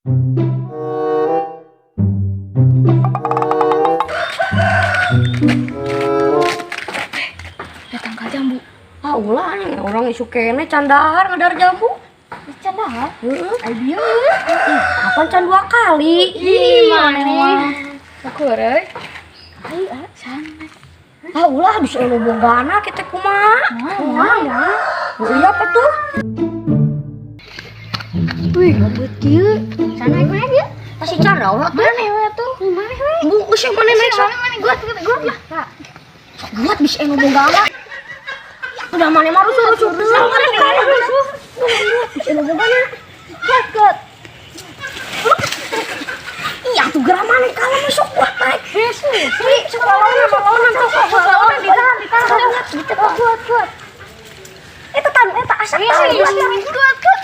Datang ka jambu. Ah, ulah nih orang isuk kene can dahar ngadar jambu. Can dahar? Heeh. Ai bieu. Ih, kapan can dua kali? Ih, maneh mah. Aku euy. Ai, ah, sana. Ah, ulah bisa lu bogana kita kumaha? Kumaha? Oh, iya apa tuh? Wih, rambut kieu. Sana naik mana dia? Pasti cara ulah tuh. Mana we tuh? Mana we? Bu, geus yang mana naik sok? Mana gua gua lah. Buat bisa anu bogana. Udah mana mah rusuh rusuh rusuh. Rusuh. Bisa anu bogana. Kuat, kuat. Iya tuh gerak mana kalau masuk kuat naik. Yesus. Sri, sok lawanan, sok lawanan, sok sok lawanan, ditahan, ditahan, ditahan. Kuat, kuat. Eta tan, eta asa Iya, tan. iya, kuat, kuat.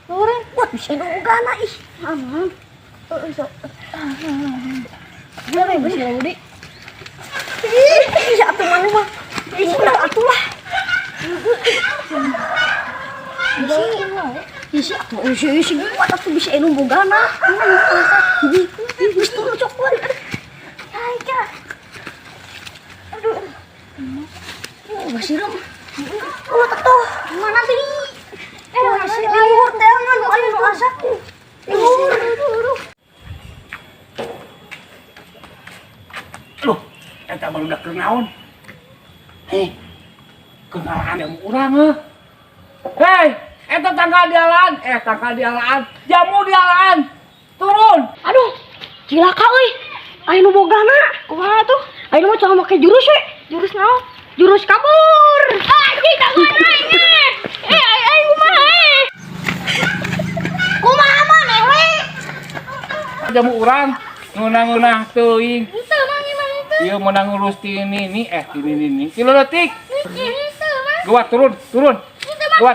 Turun. Kuat bisa anu bogana ih. Aman. Heeh, sok. Berapa bisa Budi? Ih, iya atuh mana mah. Ih, udah atuh lah. Isi atuh, isi isi kuat atuh bisa anu bogana. Ih, geus turun sok kuat. Hai, Kak. Aduh. Oh, basireum. Oh, tuh. Mana sih? Eh, masih di luhur teh nu aya nu asak. Di luhur. Aduh, eta barudak keur naon? Heh. Keur ngalaan jamu urang heuh. Hei, eta tangkal dialaan, tangkal dialaan, jamu dialaan. Turun. Aduh, cilaka euy. Aya nu bogana. Kumaha tuh? Aya nu mah cuma make jurus we. Jurus naon? Jurus kabur. Ah, kita mana ini? Eh, ai ai kumaha eh? Kumaha maneh we? Jamu urang ngeunah-ngeunah teuing. Henteu mang ieu mah henteu. Ieu meunang ngurus ti nini ti nini. Ti leutik. Henteu mang. Gua turun, turun. Henteu mang. Gua